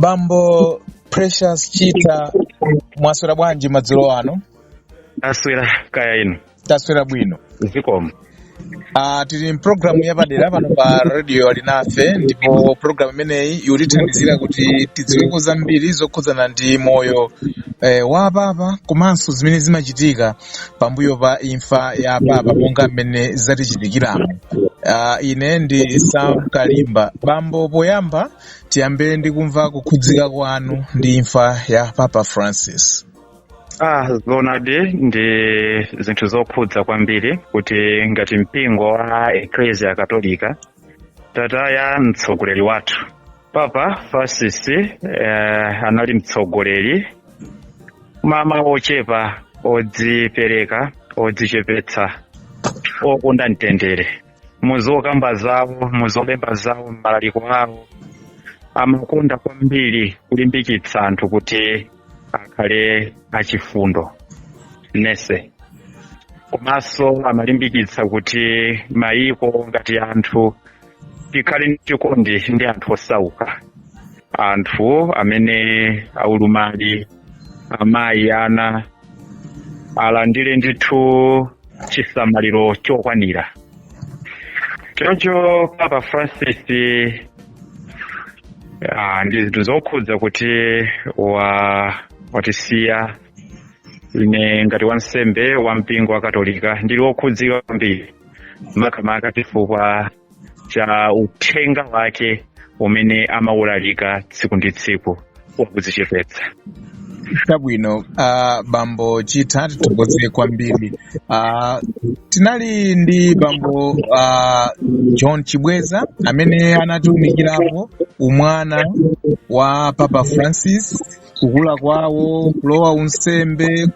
Bambo Precious Chita, mwaswera bwanji madzulo ano? Aswera, kaya inu? Taswera bwino. Zikomo. Tili mpulogalamu yapadera pano pa Radio Alinafe, ndipo pulogalamu imeneyi ikutithandizira kuti tidziweko zambiri zokhudzana ndi moyo wa papa komanso zimene zimachitika pambuyo pa imfa ya papa monga mmene zatichitikiramo. Ine ndi Sam Kalimba. Bambo, poyamba tiyambe ndi kumva kukhudzika kwanu ndi imfa ya Papa Francis. Zoonadi, ndi zinthu zokhudza kwambiri kuti ngati mpingo wa Eklesia Katolika tataya mtsogoleri wathu Papa Francis. Anali mtsogoleri mama ochepa, odzipereka, odzichepetsa, okonda mtendere. Muzokamba zawo, muzolemba zawo, m'malaliko awo, amakonda kwambiri kulimbikitsa anthu kuti akhale achifundo nese, komanso amalimbikitsa kuti mayiko ngati anthu tikhale ndi chikondi ndi anthu osauka, anthu amene aulumali, amayi, ana, alandire ndithu chisamaliro chokwanira. Choncho Papa Francis, ndi zinthu zokhudza kuti watisiya. Ine ngati wansembe wa mpingo wa Katolika ndili wokhudzika kwambiri, makamaka chifukwa cha uthenga wake umene amaulalika tsiku ndi tsiku wakudzichepetsa. Chabwino, bambo Chitha, tithokoze kwambiri. Tinali ndi bambo John Chibweza amene anatiunikirapo umwana wa Papa Francis, kukula kwawo, kulowa unsembe,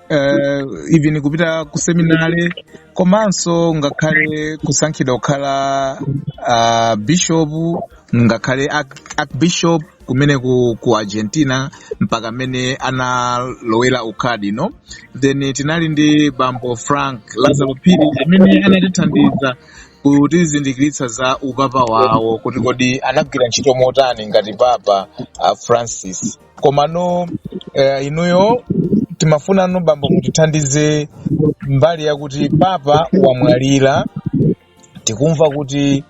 even kupita ku seminary, komanso ngakhale kusankhidwa kukhala bishop, ngakhale archbishop kumene ku Argentina, mpaka mmene analowera ukadino. Then tinali ndi bambo Frank Lazaro Phiri amene anatithandiza kutizindikiritsa za upapa wawo, kuti kodi anagwira ntchito motani ngati Papa Francis. Komano inuyo timafunano bambo mutithandize mbali yakuti papa wamwalira, tikumva kuti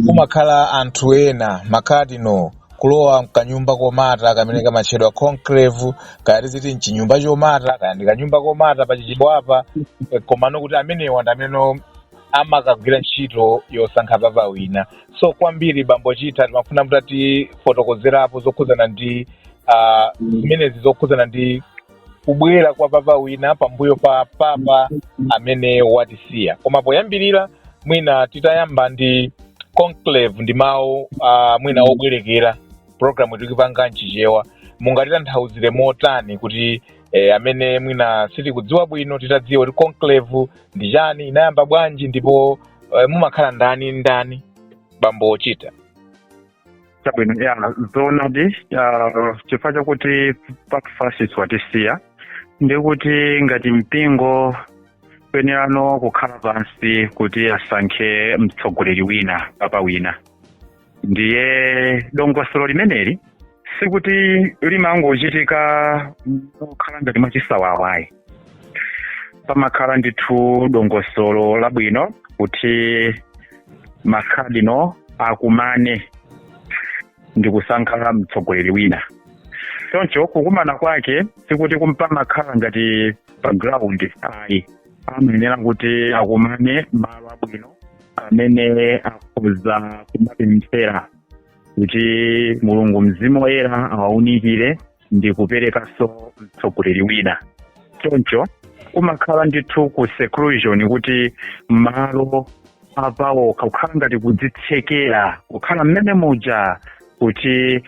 kumakhala anthu ena, makadino, kulowa mkanyumba komata kamene kamatchedwa conclave, kaya tiziti mchinyumba chomata, kaya ndi kanyumba komata pachichibwapa, komano kuti amenewa ndi amene amakagwira ntchito yosankha papa wina. So kwambiri, bambo Chitha, timafuna mutatifotokozerapo zokhudzana ndi zimenezi, zokhudzana ndi kubwera kwa papa wina pambuyo pa papa amene watisiya. Koma poyambirira mwina titayamba ndi conclave, ndi mawu mwina obwerekera, program tikupanga mchichewa, mungatitanthauzire motani kuti amene mwina sitikudziwa bwino titadziwa kuti conclave ndi chani, inayamba bwanji, ndipo mumakhala ndani ndani, bambo Chitha? Chabwino, ya, zoonadi, chifukwa chakuti Papa Francis watisiya, ndikuti ngati mpingo kuyenerano kukhala pansi kuti asankhe mtsogoleri wina, papa wina. Ndiye dongosolo limeneli sikuti limangochitika mokhala ngati mwachisawawayi. Pamakhala ndithu dongosolo labwino kuti makadino akumane ndi kusankha mtsogoleri wina. Choncho kukumana kwake sikuti kumpamakhala ngati pa ground, ayi. Amayenera kuti akumane malo abwino amene akhoza kumapemphera kuti Mulungu Mzimu Woyera awaunikire ndi kuperekanso mtsogoleri wina. Choncho kumakhala ndithu ku seclusion, kuti malo apawokha, kukhala ngati kudzitsekera, kukhala mmene muja kuti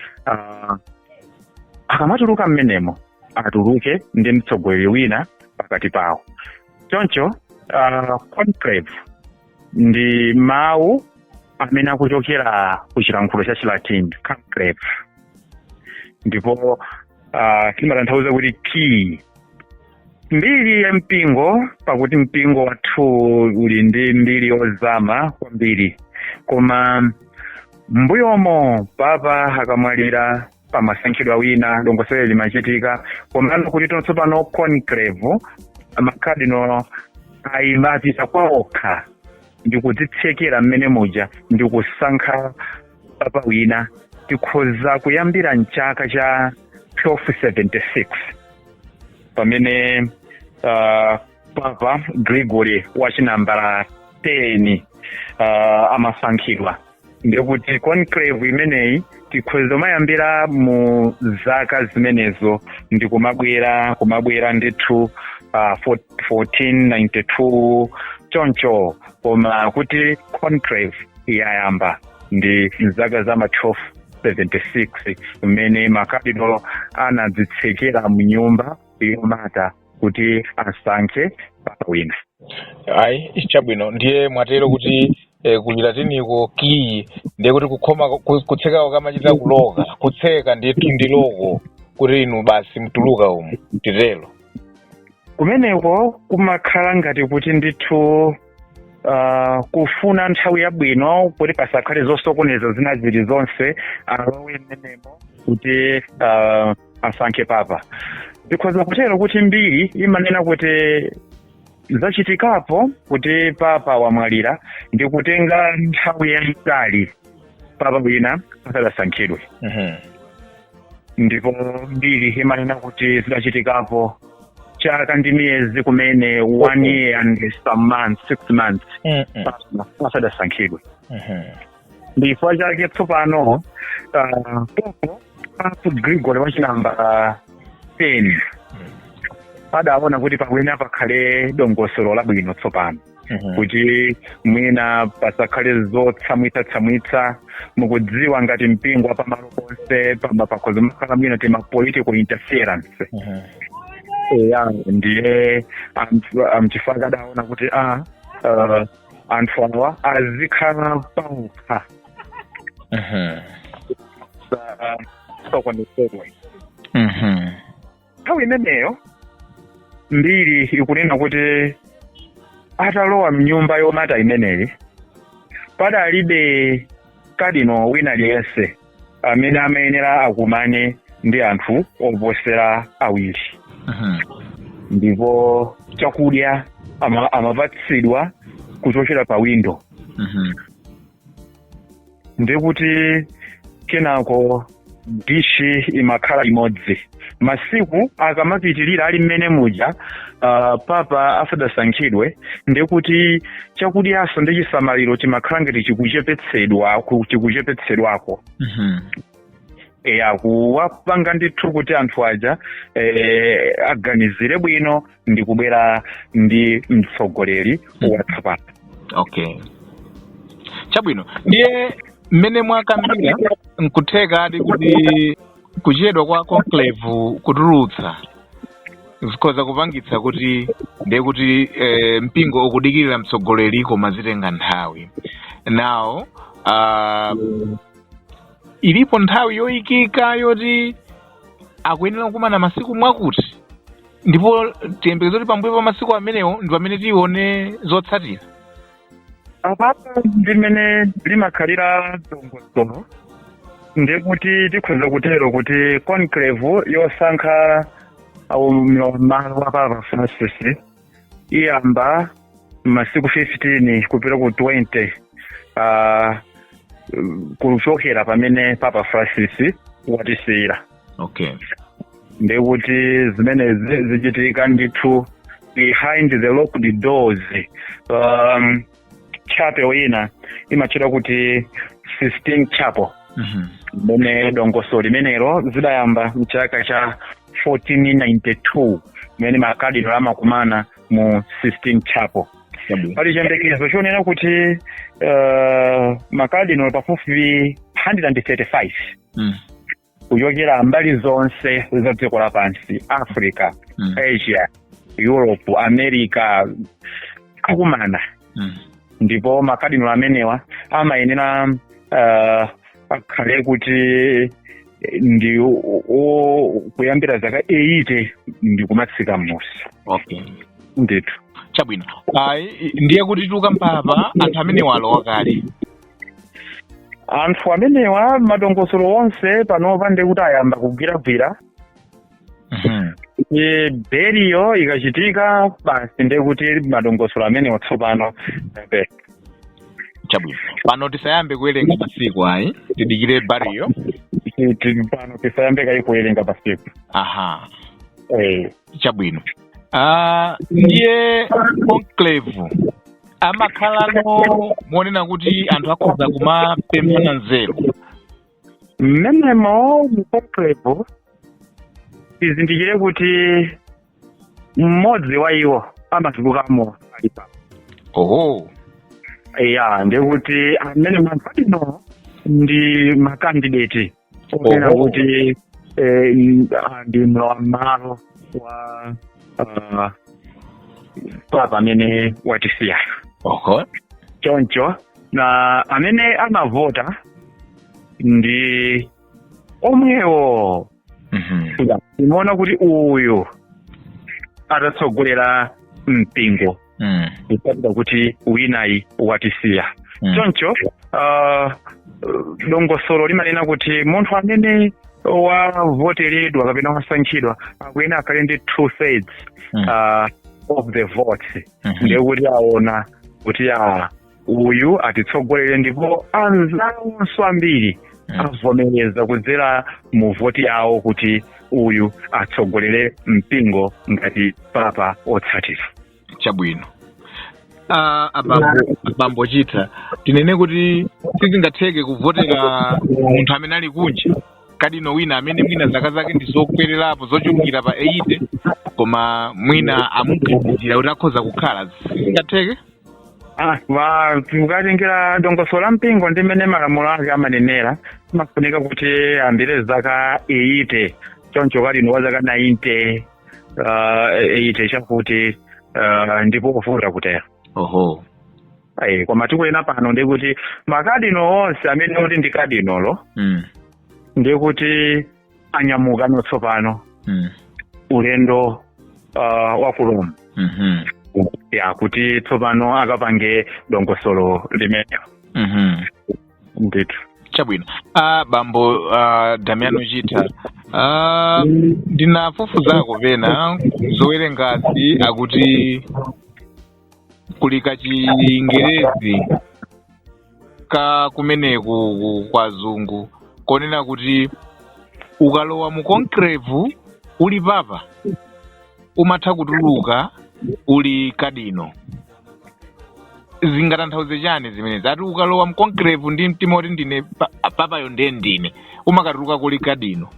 akamatuluka mmenemo atuluke ndi mtsogoleri wina pakati pawo. Choncho conclave ndi mawu amene akuchokera ku chilankhulo cha Chilatin, conclave, ndipo timatanthauza kuti key. Mbiri ya mpingo, pakuti mpingo wathu uli ndi mbiri yozama kwambiri, koma mbuyomo papa akamwalira Pamasankhidwa wina, dongosolo limachitika, komano kuti tsopano conclave, makadinolo ayimapita kwaokha ndikudzitsekera mmene muja ndikusankha papa wina, tikhoza kuyambira mchaka cha 1276 pamene Papa Gregory wachinambala 10 amasankhidwa. Ndikuti conclave imeneyi tikhoza kumayambira mu zaka zimenezo ndikumabwera kumabwera ndithu 1492 choncho, koma kuti conclave yayamba ndi zaka za ma 1276 mmene makadinolo anadzitsekera mnyumba yomata kuti asankhe papa wina. Ayi, chabwino. Ndiye mwatero kuti kuchilatiniko kiyi, ndiye kuti kukhoma kutsekako kamachita kuloka, kutseka ndithu ndi loko kuti inu basi mtuluka umu, titelo? Kumeneko kumakhala ngati kuti ndithu kufuna nthawi yabwino kuti pasakhale zosokoneza zina zilizonse, alowe mmenemo kuti asankhe papa. Ndikhoza kutero kuti mbiri imanena kuti zachitikapo kuti papa wamwalira ndi kutenga nthawi yayitali papa wina asadasankhidwe. Ndipo mbiri imanena kuti zidachitikapo chaka ndi miyezi kumene, one year and some months, 6 months, papa asadasankhidwe. Ndifukwa chake tsopano popo Papa Gregory wachinamba 10 adaona kuti pakuyenera pakhale dongosolo labwino tsopano, kuti mwina pasakhale zotsamwitsa-tsamwitsa. Mukudziwa ngati mpingo pamalo ponse pakhoza makhala mwina tima political interference. Eya, ndiye amchifukwa adaona kuti anthu awa azikhala paokha, sasokonezedwe. Nthawi imeneyo mbiri ikunena kuti atalowa mnyumba yomata imeneyi padalibe kadino wina aliyense amene amayenera akumane ndi anthu oposera awiri. Ndipo chakudya amapatsidwa kuchochera pa windo. Ndikuti kenako dishi imakhala imodzi. Masiku akamapitirira ali mmene muja papa asadasankhidwe, ndikuti chakudyaso ndi chisamaliro chimakhala ngati chikuchepetsedwa, chikuchepetsedwako. Eya, kuwapanga ndithu kuti anthu aja aganizire bwino ndi kubwera ndi mtsogoleri watsopano. Okay, chabwino. Ndiye mmene mwakambira, nkuthekadi kuti kuchedwa kwa conclave kutulutsa zikhoza kupangitsa kuti ndiye kuti mpingo ukudikirira mtsogoleri koma zitenga nthawi. Now ilipo nthawi yoyikika yoti akuyenera kukumana masiku mwakuti, ndipo tiyembekeze kuti pambuyo pa masiku amenewo ndi pamene tione zotsatira? Apapa ndimene limakhalira dongosolo, ndikuti tikhoza kutero kuti conclave yosankha malo wa Papa Francis iyamba masiku 15 kupita ku 20 kuchokera pamene Papa Francis watisiyira. Ndikuti zimenezi zichitika ndithu behind the locked doors, chapel ina imatchedwa kuti Sistine Chapel, mmene dongosolo limenelo zidayamba mchaka cha 1492 mmene makadinolo amakumana mu Sistine Chapel. Pali chiyembekezo chonena kuti makadinolo pafupifupi 135 kuchokera mbali zonse za dziko lapansi, Africa, Asia, Europe, America, akumana. Ndipo makadinolo amenewa amayenera akhale kuti ndi kuyambira zaka 80 ndi kumatsika m'musi. Ndithu. Chabwino. Ayi, ndiye kuti tuka mpapa anthu amene walowa kale. Anthu amenewa, madongosolo onse panopa ndi kuti ayamba kugwiragwira. Burial ikachitika basi, ndiye kuti madongosolo amenewa tsopano ayambe. Chabwino, pano tisayambe kuwerenga masiku ayi, tidikire burial. Pano tisayambe kayi kuwerenga masiku. Chabwino. Ndiye conclave amakhalano monena kuti anthu akhoza kumapemphana nzeru? Mmenemo mu conclave, tizindikire kuti mmodzi wa iwo amatulukamo ali papa. Ya, ndikuti amene makadino ndi ma candidate onena kuti ndi mlowam'malo wa papa amene watisiya. Choncho na amene amavota ndi omwewo. Timaona kuti uyu atatsogolera mpingo kutsatira kuti winayi watisiya. Choncho dongosolo limanena kuti munthu amene wavoteredwa kapena wasankhidwa akuyenera akhale ndi two thirds of the votes. Ndiye kuti aona kuti uyu atitsogolere, ndipo anzawonso ambiri avomereza kudzera mu voti yawo kuti uyu atsogolere mpingo ngati papa otsatira. Chabwino. Abambo Chitha, tinene kuti sizingatheke kuvotera munthu amene ali kunja, kadino wina amene mwina zaka zake ndi zokwererapo, zochulukira pa 80, koma mwina amuganizira kuti akhoza kukhala, sizingatheke? Ukatengera dongosolo la mpingo ndi mmene malamulo ake amanenera, amafunika kuti ambire zaka 80. Choncho kadino wa zaka 90, 80 chakuti, ndipo kuvuta kutero. Koma tikunena pano ndikuti makadino onse amene kuti ndi kadinolo, ndikuti anyamuka tsopano ulendo wa ku Rome, ya, kuti tsopano akapange dongosolo limenelo. Ndithu. Chabwino. Bambo Damiano Chitha, ndinafufuzako pena zowerengazi, akuti kuli kachingerezi ka kumeneku kwa zungu konena kuti ukalowa mu conclave uli papa, umatha kutuluka uli kadino. Zingatanthauze chani zimenezi? Ati ukalowa mu conclave ndi mtima kuti ndine papayo, ndiye ndine, umakatuluka kuli kadino.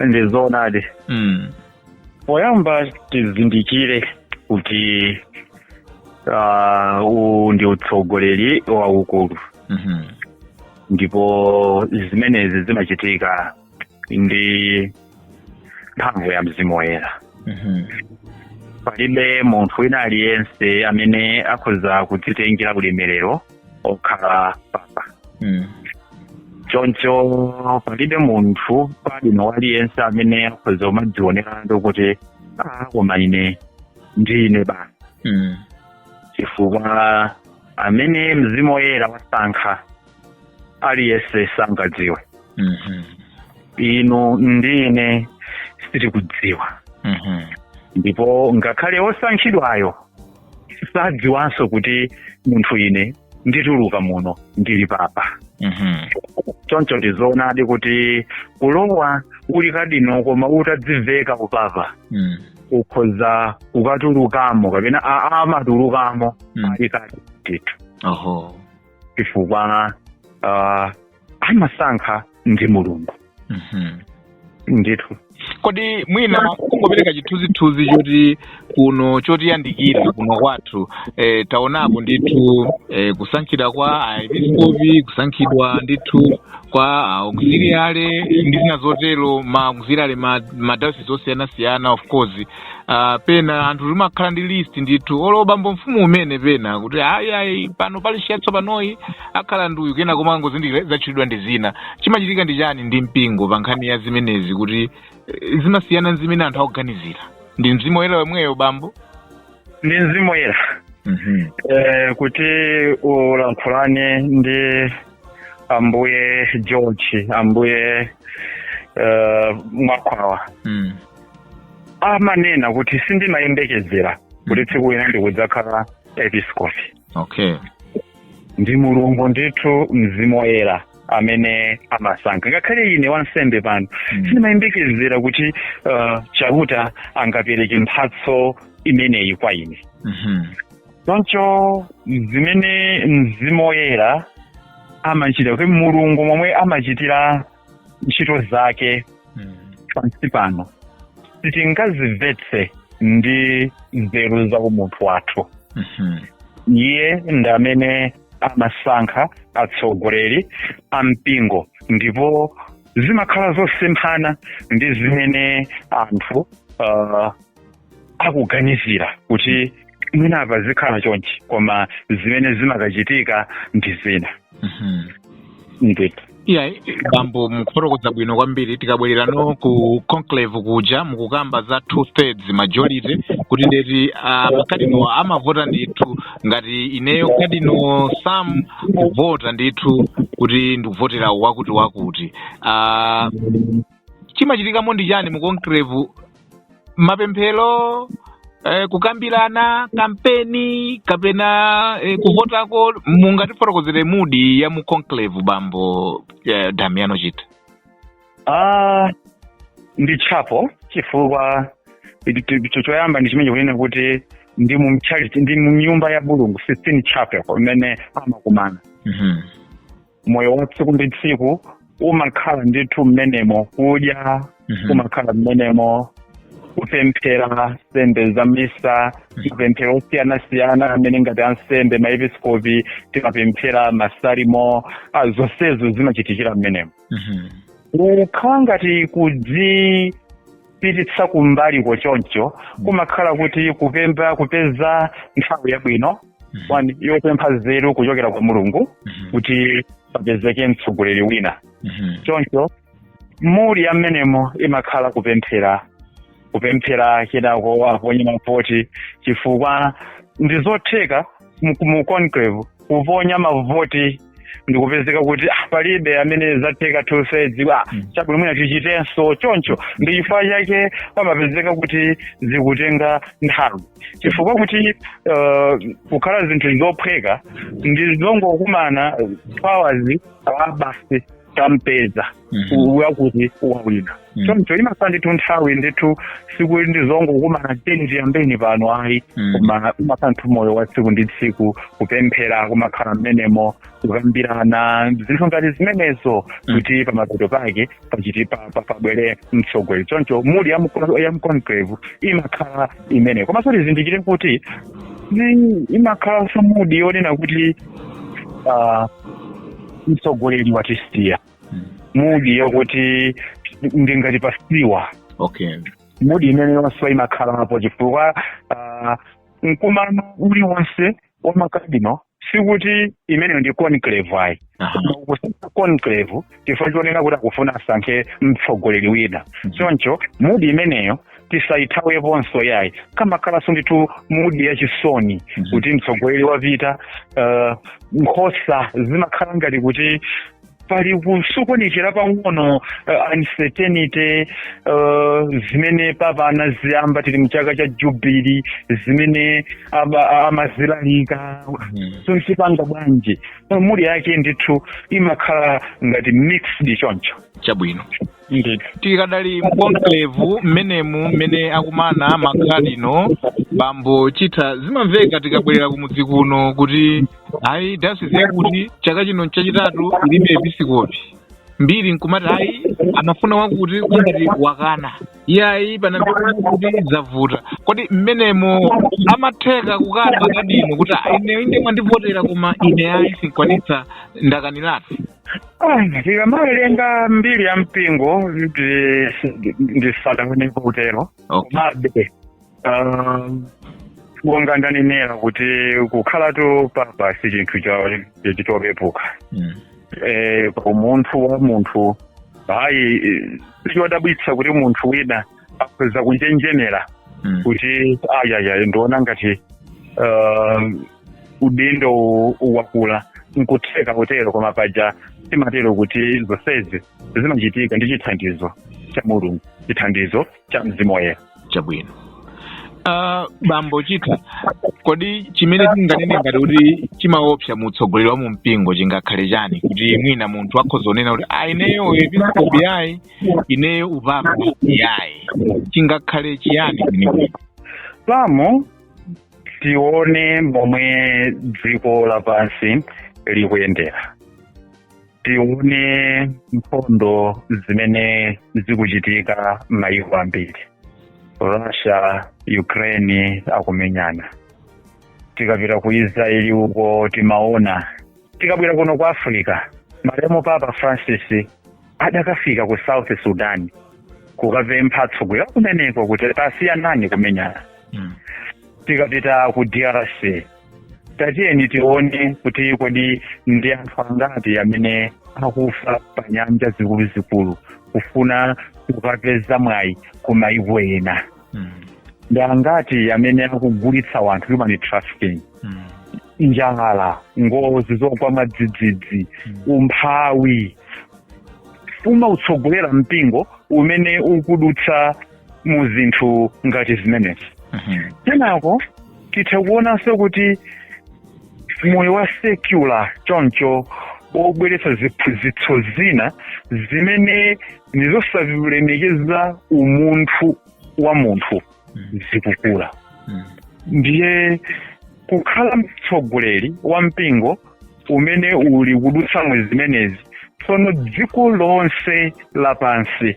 Ndi zoonadi. Poyamba tizindikire kuti uwu ndi utsogoleri waukulu, ndipo zimenezi zimachitika ndi mphamvu ya Mzimu Woyera. Palibe munthu wina aliyense amene akhoza kudzitengera ulemerero okhala papa. Choncho palibe munthu kadino aliyense amene akhoza kumadzionera ndikuti, "Ah, koma ine ndine basi," chifukwa amene Mzimu Woyera wasankha aliyense sangadziwe. Inu ndine sitikudziwa, ndipo ngakhale osankhidwayo sadziwanso kuti munthu ine ndituluka muno ndili papa. Choncho ndizoonadi kuti kulowa uli kadino koma utadziveka upapa, ukhoza kukatulukamo kapena amatulukamo ali kadino ndithu, chifukwa amasankha ndi Mulungu. Ndithu. Kodi mwina kungopereka chithunzithunzi choti kuno chotiyandikira kuno kwathu, taonapo ndithu kusankhidwa kwa aepiskopi, kusankhidwa ndithu kwa auxiliary ndi zina zotero, ma auxiliary, ma diocese osiyanasiyana. Of course, pena anthu timakhala ndi list ndithu, olo bambo mfumu umene pena kuti ayi ayi, pano pali chatsopanoyi akhala ndi uyu, kena koma angozindikira zatchulidwa ndi zina. Chimachitika ndi chani ndi mpingo pa nkhani ya zimenezi, kuti zimasiyana zimene anthu akuganizira? Ndi Mzimu Woyera wemweyo, bambo? Ndi Mzimu Woyera. Kuti ulankhulane ndi Ambuye George, Ambuye Mwakhwawa, amanena kuti sindimayembekezera kuti tsiku lina ndikudzakhala episkopi. Ndi Mulungu ndithu, Mzimu Woyera amene amasankha. Ngakhale ine wansembe pano, sindimayembekezera kuti Chauta angapereke mphatso imeneyi kwa ine. Choncho zimene Mzimu Woyera amachita, kuti Mulungu momwe amachitira ntchito zake pansi pano, sitingazimvetse ndi nzeru za umunthu wathu. Iye ndi amene amasankha atsogoleri a mpingo, ndipo zimakhala zosemphana ndi zimene anthu akuganizira kuti mwina apa zikhala chonchi, koma zimene zimakachitika ndi zina. Ndithu. Iya, bambo, mukufotokoza bwino kwambiri. Tikabwererano ku conclave kuja, mukukamba za 2/3 majority, kuti ndeti makadino amavota ndithu. Ngati ineyo Kadino Sam kuvota ndithu kuti ndikuvotera wakuti wakuti, chimachitikamo ndi chani mu conclave? Mapemphero, kukambirana, kampeni, kapena kuvotako? Mungatifotokozere mood ya mu conclave, bambo Damiano Chita? Ah, ndi chapel, chifukwa choyamba ndi chimene kunena kuti ndi mu mchalichi, ndi mu nyumba ya Mulungu, Sistine Chapel, imene amakumana. Moyo wa tsiku ndi tsiku umakhala ndithu mmenemo, kudya kumakhala mmenemo, kupemphera nsembe za misa, mapemphero osiyanasiyana amene ngati ansembe, maepiskopi timapemphera, masalimo, zonsezo zimachitikira mmenemo. Kukhala ngati kudzipititsa kumbaliko choncho kumakhala kuti kupemba, kupeza nthawi yabwino one yopempha nzeru kuchokera kwa Mulungu kuti papezeke mtsogoleri wina. Choncho mood ya mmenemo imakhala kupemphera, kupemphera, kenako aponye mavoti, chifukwa ndi zotheka mu conclave kuponya mavoti ndikupezeka kuti palibe amene zatheka 2/3, chabwino, mwina tichitenso choncho. Ndi chifukwa chake pamapezeka kuti zikutenga nthawi, chifukwa kuti kukhala zinthu zophweka ndi zongokumana 2 hours, basi, tampeza wakuti wawina. Choncho imakhala ndithu nthawi ndithu, sikuti ndi zongokumana teni tiyambeni pano, ayi. Koma imakhala ndithu moyo wa tsiku ndi tsiku, kupemphera kumakhala mmenemo, kukambirana zinthu ngati zimenezo, kuti pamapeto pake pachiti pabwere mtsogoleri. Choncho mood ya mu conclave imakhala imene. Komanso tizindikire kuti imakhalanso mood yonena kuti mtsogoleri watisiya, mood yokuti ndingati pasiwa. Mood imene yonso imakhalapo, chifukwa mkumano uliwonse wa makadino sikuti imeneyo ndi conclave, ayi. Kusankha conclave chifukwa chonena kuti akufuna asankhe mtsogoleri wina. Choncho mood imeneyo tisayithaweponso, yayi. Kamakhalanso ndithu mood yachisoni kuti mtsogoleri wapita. Nkhosa zimakhala ngati kuti pali kusokonekera pang'ono, uncertainty, zimene papa anaziyamba tili mchaka cha jubili, zimene amazilalika, sonchipanga bwanji. Mood yake ndithu imakhala ngati mixed choncho. Chabwino. Ndithu. Tikadali mu conclave mmenemu, mmene akumana makadino, bambo Chitha, zimamveka tikabwerera kumudzi kuno kuti ayi, dayosisi yakuti chaka chino nchachitatu ilibe episkopi. Mbiri nkumati ayi, amafuna wakuti, ngati wakana, iyayi, panamveka kuti zavuta. Kodi mmenemo amatheka kukana kadino kuti, "Ah, ine inde mwandivotera, koma ine ayi, sinkwanitsa, ndakaniratu"? Tikamawerenga mbiri ya mpingo, ndisadaonepo kutero. Komabe monga ndanenera kuti kukhalatu papa si chinthu chopepuka. Umunthu wa munthu, hayi, sichodabwitsa kuti munthu wina akhoza kunjenjemera kuti ayaya, ndiona ngati Udindo wakula, nkutheka kutero, koma paja timatero kuti zonsezi zimachitika ndi chithandizo cha Mulungu, chithandizo cha Mzimu Woyera. Chabwino. Bambo Chitha, kodi chimene tinganene ngati kuti chimaopsa mu utsogoleri wa mu mpingo chingakhale chani, kuti mwina munthu akhoza kunena kuti, "Ah, ineyo episkopi yayi, ineyo upapa yayi"? Chingakhale chiyani kwenikweni? Pamo tione momwe dziko lapansi likuyendera, tione nkhondo zimene zikuchitika m'mayiko ambiri, Russia, Ukraine akumenyana, tikapita ku Israeli uko timaona, tikabwera kuno ku Africa, malemu Papa Francis adakafika ku South Sudan kukapempha atsogoleri kumeneko kuti tasiyanani kumenyana. Tikapita ku DRC, tatiyeni tione kuti kodi ndi anthu angati amene akufa pa nyanja zikuluzikulu kufuna kukapeza mwayi ku mayiko ena, ndi angati amene akugulitsa wanthu, human trafficking, njala, ngozi zogwa mwadzidzidzi, umphawi umautsogolera mpingo umene ukudutsa mu zinthu ngati zimenezi. Kenako titha kuonanso kuti moyo wa secular choncho wobweretsa ziphunzitso zina zimene ndizosalemekeza umunthu wa munthu zikukula. Ndiye kukhala mtsogoleri wa mpingo umene uli kudutsa mu zimenezi, tsono dziko lonse lapansi,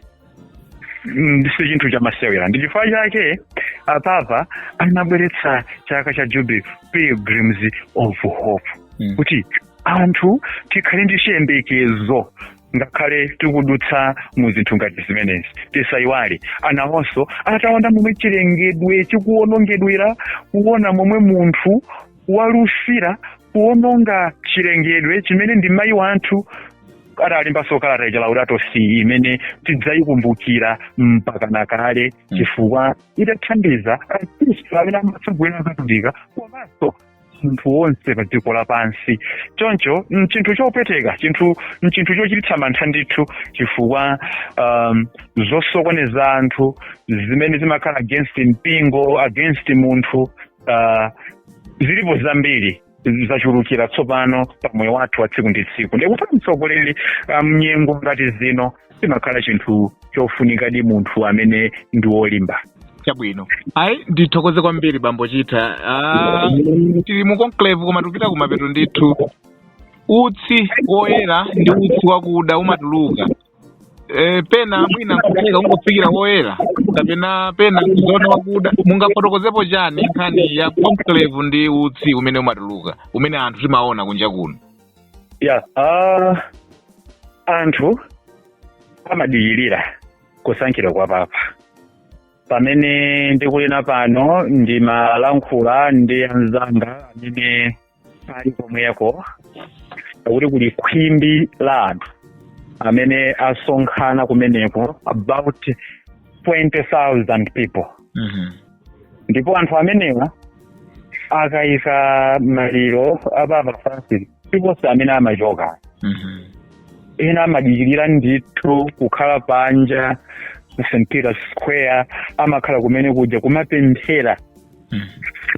si chinthu chamasewera. Ndi chifukwa chake apapa anabweretsa chaka cha Jubilee, Pilgrims of Hope, kuti anthu tikhale ndi chiyembekezo ngakhale tikudutsa mu zinthu ngati zimenezi. Tisayiwale anawonso ataona momwe chilengedwe chikuwonongedwera, kuona momwe munthu walusira kuwononga chilengedwe chimene ndi mayi wanthu, adalembanso kalata ija Laudato Si, imene tidzayikumbukira mpaka nakale, chifukwa idathandiza akhristu amene amatsogolera Akatolika komanso munthu wonse pa dziko lapansi. Choncho nchinthu chopweteka, chinthu nchinthu chochititsa mantha ndithu, chifukwa zosokoneza anthu zimene zimakhala against mpingo, against munthu, zilipo zambiri, zachulukira tsopano pa moyo wathu wa tsiku ndi tsiku. Ndikukhala mtsogoleri mnyengo ngati zino zimakhala chinthu chofunikadi munthu amene ndi wolimba. Chabwino, ayi, ndithokoze kwambiri, bambo Chitha. Tili mu conclave koma tikupita kumapeto ndithu. Utsi woyera ndi utsi wakuda umatuluka, pena mwina nkutheka kungofikira woyera kapena pena kuzoona wakuda. Mungafotokozepo chani nkhani ya conclave ndi utsi umene umatuluka umene anthu timaona kunja kuno? Ya, anthu amadikirira kusankhidwa kwa papa. Pamene ndikunena pano, ndimalankhula ndi anzanga amene ali komweko kuti kuli khwimbi la anthu amene asonkhana kumeneko, about 20,000 people. Ndipo anthu amenewa akayika maliro a Papa Francis, siponse amene amachoka. Ena amadikirira ndithu kukhala panja ku St Peter's Square, amakhala kumene kuja kumapemphera,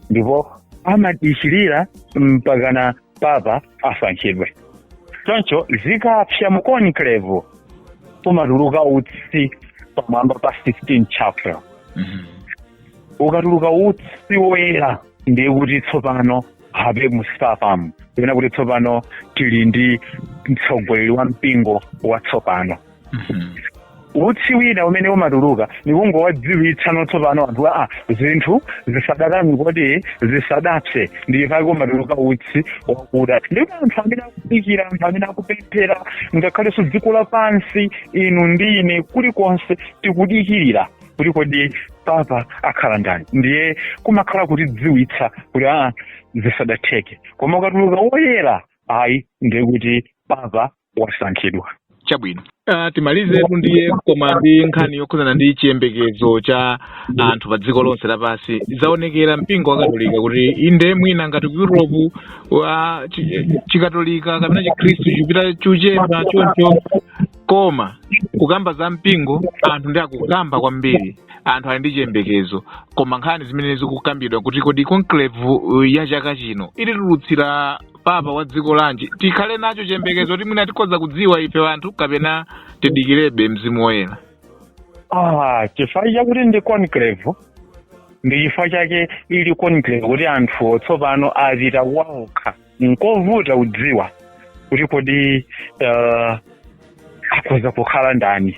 ndipo amadikirira mpakana papa asankhidwe. Choncho zikapsa mu conclave, umatuluka utsi pamwamba pa Sistine Chapel. Ukatuluka utsi woyera, ndiye kuti tsopano habemus papam, kapena kuti tsopano tili ndi mtsogoleri wa mpingo watsopano. Utsi wina umene umatuluka nikungowadziwitsa notsopano anthu a zinthu zisadatani, kodi zisadapse. Ndipake umatuluka utsi wakuda. Ndipo anthu amene akudikira, anthu amene akupemphera, ngakhalenso dziko lapansi, inu ndi ine, kulikonse tikudikirira kuti kodi papa akhala ndani. Ndiye kumakhala kutidziwitsa kuti a zisadatheke. Koma ukatuluka woyera, ayi, ndiye kuti papa wasankhidwa. Chabwino, timalizetu ndiye koma ndi nkhani yokhudzana ndi chiyembekezo cha anthu pa dziko lonse lapansi. Zaonekera mpingo wa Katolika kuti inde mwina ngati ku Europe wa Chikatolika kapena Chikhristu chipita chuchepa choncho, koma kukamba za mpingo anthu ndi akukamba kwambiri, anthu ali ndi chiyembekezo. Koma nkhani zimene zikukambidwa kuti kodi conclave ya chaka chino ititulutsira papa wa dziko lanji? Tikhale nacho chiyembekezo kuti mwina tikhoza kudziwa ife anthu, kapena tidikirebe Mzimu Woyera? Chifukwa chakuti ndi conclave, ndi chifukwa chake ili conclave kuti anthu tsopano apita kwaokha. Nkovuta kudziwa kuti kodi akhoza kukhala ndani.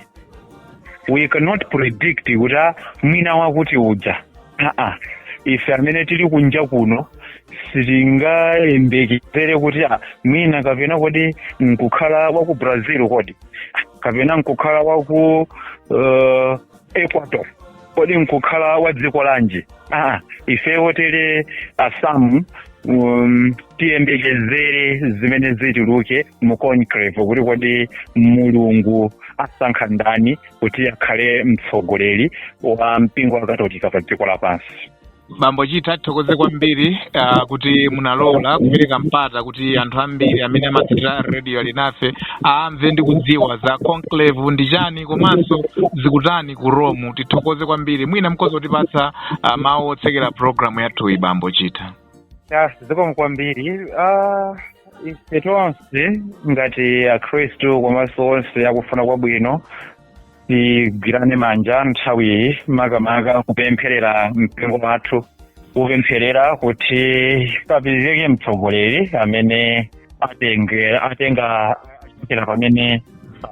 We cannot predict kuti mwina wakuti uja. Aa, ife amene tili kunja kuno sitingayembekezere kuti mwina kapena kodi nkukhala waku Brazil, kodi kapena nkukhala waku Ecuador, kodi nkukhala wa dziko lanji. Ifewo tili asamu, tiyembekezere zimene zituluke mu conclave kuti kodi Mulungu asankha ndani kuti akhale mtsogoleri wa mpingo wa Katolika pa dziko lapansi. Bambo Chitha, tithokoze kwambiri kuti munalola kupereka mpata kuti anthu ambiri amene amatsatira radio Alinafe amve ndi kudziwa za conclave ndi chani komanso zikutani ku Rome. Tithokoze kwambiri. Mwina mukhoza kutipatsa mawu otsekera programu yathuyi, Bambo Chitha. Ya, zikomo kwambiri. Ife tonse ngati Akhristu komanso onse akufuna kwabwino tigwirane manja nthawi iyi, makamaka kupempherera mpingo wathu, kupempherera kuti papezeke mtsogoleri amene atenga achokera pamene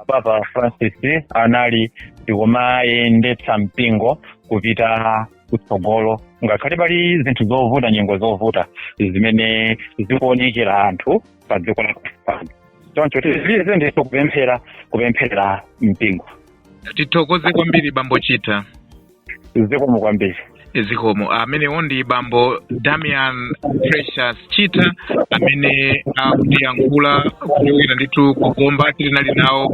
Papa Francis anali ndikumayendetsa mpingo kupita kutsogolo, ngakhale pali zinthu zovuta, nyengo zovuta zimene zikuonekera anthu pa dziko lapansi pano. Choncho tizilize ndithu kupempherera mpingo. Tithokoze kwambiri, Bambo Chitha. Zikomo kwambiri. Zikomo. Amenewo ndi Bambo Damian Precious Chitha amene akutiyankhula kuchokera ndithu kugomba. Tinali nawo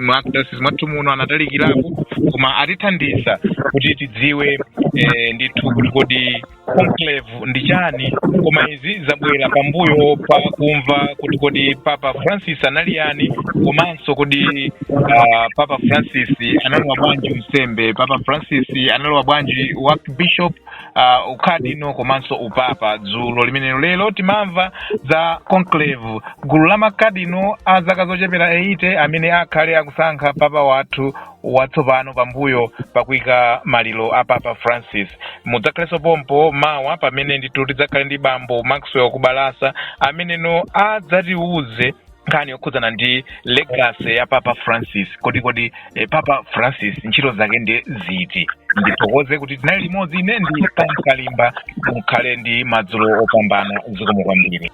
mu archdiocese mwathu muno, anatalikirapo, koma atithandiza kuti tidziwe ndithu kuti kodi conclave ndi chani. Koma izi zabwera pambuyo pa kumva kuti kodi Papa Francis anali yani, komanso kodi Papa Francis analowa bwanji unsembe, Papa Francis analowa bwanji wa bishop, ukadino komanso upapa. Dzulo limenelo, lero timamva za conclave, gulu la makadino a zaka zochepera 80 amene akhale akusankha papa wathu watsopano pambuyo pakuyika maliro a Papa Francis. Mudzakhalenso pompo mawa pamene ndithu tidzakhale ndi Bambo Maxwell Kubalasa ameneno adzatiuze nkhani yokhudzana ndi legacy ya Papa Francis. Kodi Papa Francis ntchito zake ndi ziti? Ndithokoze kuti tinali limodzi. Ine ndi Stan Kalimba. Mukhale ndi madzulo opambana. Zikomo kwambiri.